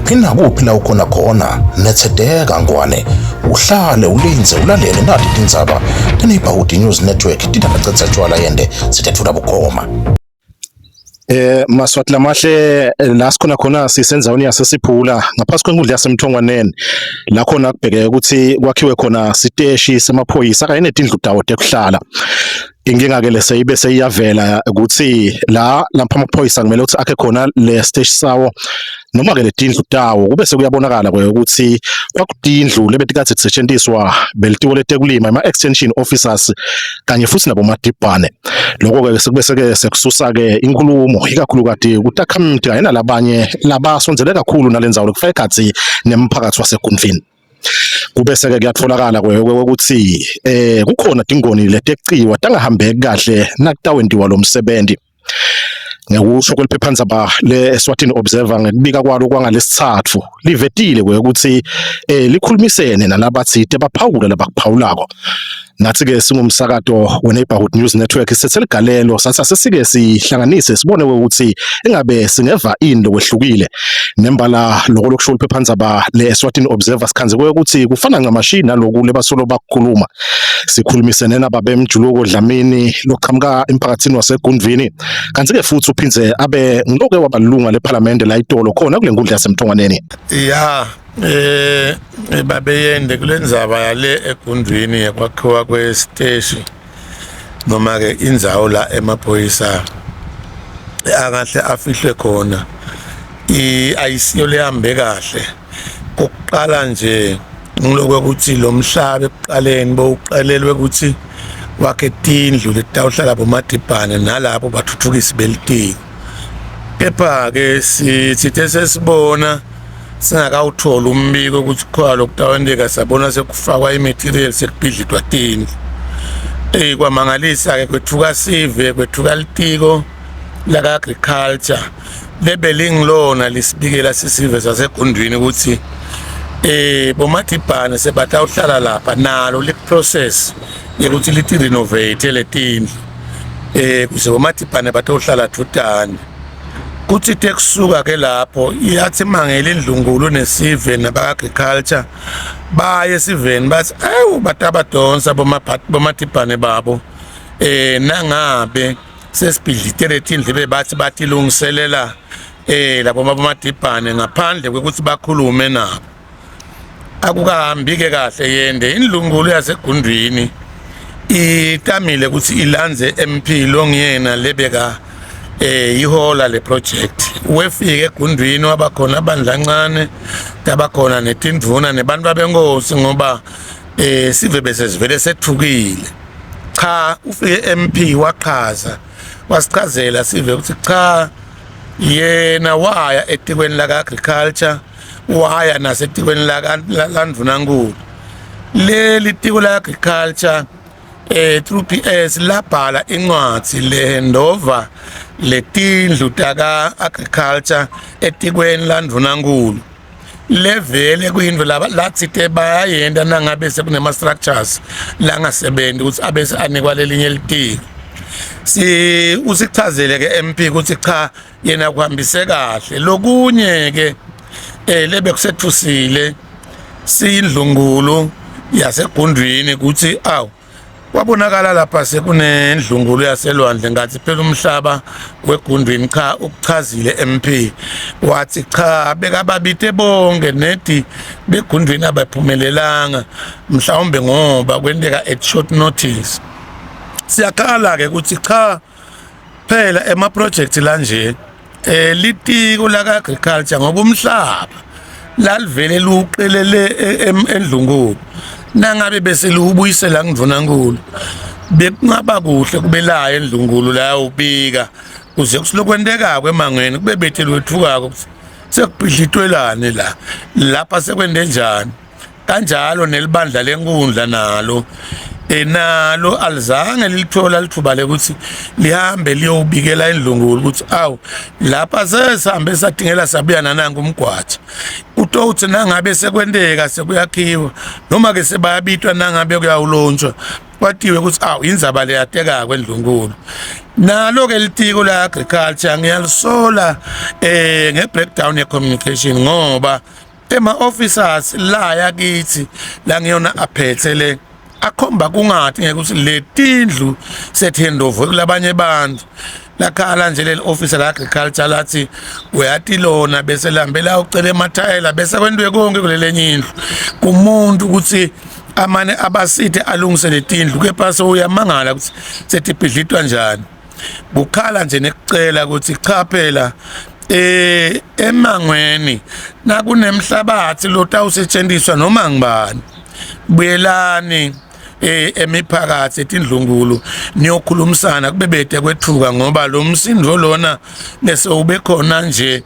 Kuphi nakuphi la ukhona khona, nethedeka Ngwane, uhlale ulindze ulalele nati tindzaba teNeighborhood News Network tindabacetsa tshwala yende sitethula bukhoma. Maswati lamahle, la sikhona khona sisenzaweni yaseSiphula ngaphasi kwenkundla yaseMthongwaneni, la khona kubhekeke ukuthi kwakhiwe khona siteshi semaphoyisa kanye netindlu tawo tekuhlala. Inkinga-ke le seyibe seyiyavela ukuthi la lapha amaphoyisa kumele ukuthi akhe khona le siteshi sawo noma-ke letindlu tawo, kube sekuyabonakala ke ukuthi kwakutindlu lebetikadze tisetshenziswa belitiko letekulima, ama-extension officers kanye futhi nabomadibhane. Lokho-ke sekube seke sekususa-ke inkulumo ikakhulukati kutakhamiti kanye nalabanye labasondzele kakhulu nalendzawo, lekufaka ekhatsi nemphakathi waseGundvwini. Kube seke kuyatholakala ukuthi kukhona tingoni leteciwa tangahambeki kahle nakutawentiwa lo msebenzi. Ngekusho kweliphephandzaba le-Eswatini Observer, ngekubika kwalo kwangalesithathu, livetile ukuthi likhulumisene nalabatsite, baphawula labakuphawulako. Nathi-ke singumsakato we-Neighborhood News Network sithethe ligalelo, sathi asesike sihlanganise sibone ukuthi engabe singeva ini lokwehlukile. Nembala loko lokusho liphephandzaba le-Eswatini Observer sikhandze ukuthi kufana ncamashi naloku lebasolo bakukhuluma. Sikhulumisene nababe Mjuluko Dlamini loqhamuka emphakathini waseGundvwini, kanti-ke futhi uphindze abe ngiloke wabalunga lephalamende la itolo khona kule nkundla yaseMthongwaneni. Ya, babeyende kulendzaba yale eGundvwini yekwakhiwa kwesiteshi noma ke indzawo la emaphoyisa angahle afihlwe khona, ayisiyo lehambe kahle. Kokuqala nje ngiloko ukuthi lo mhlaba ekuqaleni bowuqalelwe ukuthi wakhe tindlu letitawuhlala bomadibhane nalapho bathuthukisi belitiko, kepha-ke sithithe sesibona singakawutholi umbiko ukuthi khona lokutawenteka, sabona sekufakwa i-material, sekubhidlitwa tindlu. Eyi, kwamangalisa-ke, kwethuka sive, kwethuka litiko laka-agriculture lebelingilona lisibikela sisive saseGundwini ukuthi bomadibhane sebatawuhlala lapha, nalo liprocess yokuthi lithi renovate letindlu kuze bomadibhane batawuhlala dvutane. Kuthi tekusuka ke lapho iyathi mangela indlunkulu nesive nabaka-agriculture baye esiveni, bathi ewu, batabadonsa bomadibhane babo nangabe sesibhidlitele tindlu bebathi batilungiselela labo bomadibhane ngaphandle kwekuthi bakhulume nabo. Akukahambi ke kahle yende. Indlunkulu yaseGundwini itamile ukuthi ilandze MP longiyena lebeka ihola le project. Wefika eGundwini, wabakhona abandlancane, tabakhona netindvuna nebantu babenkosi, ngoba sive bese sivele sethukile. Cha, ufike MP waqhaza, wasichazela sive ukuthi cha, yena waya etikweni laka agriculture, waya nasetikweni laka landvunankulu. Leli tiko la agriculture through PS labhala incwadi lehandova letindlu taka agriculture etikweni landvunankulu, levele kuyindlu laba lathite bayayenda nangabe sekunema structures langasebenzi ukuthi abese anikwa lelinye litiko. Si usichazele ke MP ukuthi cha, yena kuhambise kahle. Lokunye ke lebe kusethusile siyindlunkulu yaseGundwini ukuthi awu, kwabonakala lapha sekunendlunkulu yaselwandle, ngathi phela umhlaba weGundwini. Cha, ukuchazile MP, wathi cha, bekababite bonke nedi beGundwini, abaphumelelanga, mhlawumbe ngoba kwenteka at short notice. Siyakhala ke ukuthi cha, phela ema project lanje litiko la agriculture, ngoba umhlaba lalivele luqelele endlunkulu, nangabe bese liwubuyisela kundvunankulu bekungaba kuhle kubelayo endlunkulu la ubika kuze kusilokwentekako emangweni, kube bethe lwethukako ukuthi sekubhidlitwelani la, lapha sekwende njani. Kanjalo nelibandla lenkundla nalo enalo alizange lilithola lithuba lekuthi lihambe liyobikela indlunkulu ukuthi awu, lapha sesihambe sadingela sabuya nanangu umgwaja. Utouthi nangabe sekwenteka sekuyakhiwa noma ke sebayabitwa nangabe kuyawulontshwa, kwatiwe ukuthi awu, indzaba leyatekako endlunkulu. Nalo ke litiko la agriculture ngiyalisola eh nge breakdown ye communication ngoba ema officers la yakithi la ngiyona aphethe le akhomba kungathi ngeke ukuthi letindlu sethendovu kulabanye abantu lakhala nje leli officer la agriculture lathi uyati lona bese lihambela ucela emathayela bese kwentiwe konke kulelenye indlu kumuntu ukuthi amane abasithe alungise letindlu kepha sewuyamangala ukuthi setibhidlitwa njani kukhala nje nekucela ukuthi cha phela eh emangweni nakunemhlabathi lotawusetshenziswa noma ngibani buyelani eh emiphakathi etindlunkulu niyokhulumisana kube bede kwethuka ngoba lo msindo lona bese ube khona nje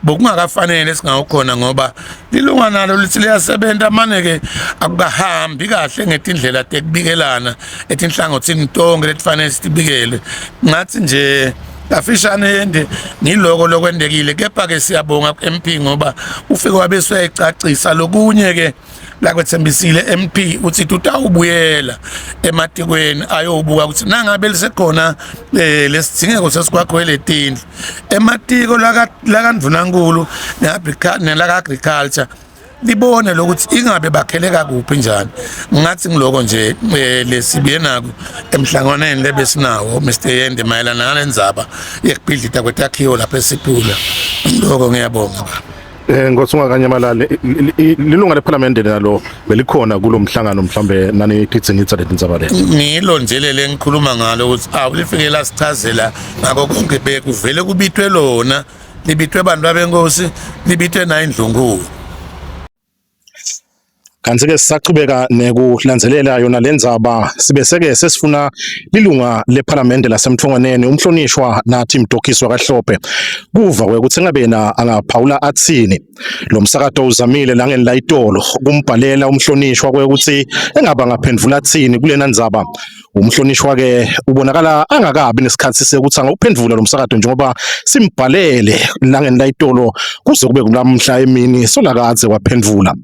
bokungakafanele singawukhona ngoba lilunga nalo lithi liyasebenza mane ke akukahambi kahle ngetindlela tekubikelana etinhlangothini tonke letifanele sitibikele ngathi nje kafishane yende ngiloko lokwendekile kepha ke siyabonga ku-MP ngoba ufike wabe usuyayicacisa lokunye ke lakwethembisile MP uthi tutawubuyela ematikweni ayobuka ukuthi nangabe lisekhona eh lesidingeko sesikwakho letindlu ematiko laka lakaNdvunankulu nelaka agriculture libone lokuthi ingabe bakheleka kuphi njani ngathi ngiloko nje eh, lesibuye nako emhlanganweni lebesinawo Mr Yende mayelana nalendzaba yekubhidlita kwetakhiwo lapha eSipula lokho ngiyabonga baba Eh Nkosi ungakanyamalali lilunga lephalamende nalo belikhona kulo mhlangano mhlambe nani thitsingitsa letindzaba leti. Ngilo nje lele ngikhuluma ngalo ukuthi awu lifike lasichazela ngako konke bekuvele kubitwe lona libitwe abantu abenkosi libitwe nayo indlunkulu. Kanti-ke sisachubeka nekulandzelela yona le ndzaba sibe seke sesifuna lilunga lephalamende lasemthongwaneni umhlonishwa nathi Mdokiswa kaHlophe kuva kwekuthi engabe yena angaphawula athini lo msakato uzamile langeni la itolo kumbhalela umhlonishwa kwekuthi engabe angaphendvula athini kulena ndzaba Umhlonishwa ke ubonakala angakabi nesikhathi sekuthi angawuphendvula lo msakato njengoba simbhalele langeni layitolo kuze kube kulamhla emini solakadze waphendvula.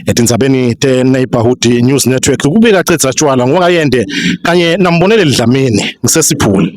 Etindzabeni te-Neighborhood News Network kubika Cedza Tshwala ngowakayende kanye naMboneleli Dlamini ngisesiphula.